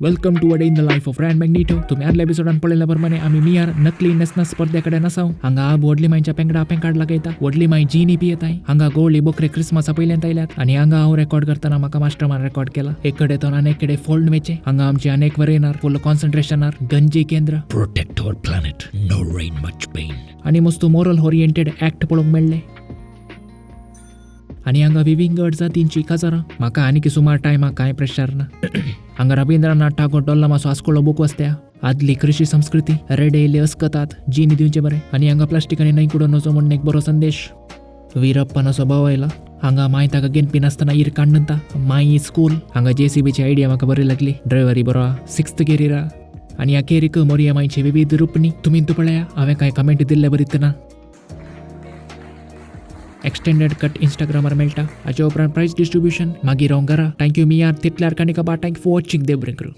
Welcome to a day in the life of Ryan Magnito. तुम्ही आदल्या एपिसोडान पळयल्या प्रमाणे आमी मियार नकली नेसना स्पर्धे कडेन आसाव. हांगा आब व्हडली मायच्या पेंगडा पेंकाड लागयता, व्हडली माय जिनी पियेताय. हांगा गोळी बोकरे क्रिसमसा पयल्यान आयल्यात आनी हांगा हांव रेकॉर्ड करतना म्हाका मास्टरमान रेकॉर्ड केला. एक कडेन तो आनी एक कडेन फोल्ड वेचे. हांगा आमचे अनेक वरेनार फुल कॉन्सन्ट्रेशनार गंजी केंद्र. Protect our planet. No rain, much pain. आनी मस्त मोरल ओरिएंटेड एक्ट पळोवंक मेळ्ळे. आनी हांगा विविंगड जातींची काजारां. म्हाका आनीक सुमार टायमाक कांय प्रेशर ना. हांगा रवींद्रनाथ टागोर डोल्लामाचो आस्कोळो बूक वाचत्या. आदली कृषी संस्कृती रेडे येयले अस्कतात जिनी दिवचे बरें. आनी हांगा प्लास्टीक आनी न्हंय कुडो नजो म्हण एक बरो संदेश. वीरप्पानाचो भाव आयला. हांगा माय ताका गेनपी नासतना इर काडणता माई स्कूल. हांगा जेसीबीची आयडिया म्हाका बरी लागली. ड्रायव्हरी बरो सिक्स्थ गेरीरा. आनी अखेरीक मोरया मायची विविध रुपणी तुमी तूं पळया. हांवें कांय कमेंट दिल्ले बरी ना. एक्सटेंडेड कट इंस्टाग्रामार मेळटा. हाचे उपरांत प्रायज डिस्ट्रिब्युशन, मागीर हांव घरा. Thank you मियार तितल्यार काणी कबा. Thank for watching. देव बरें करूं.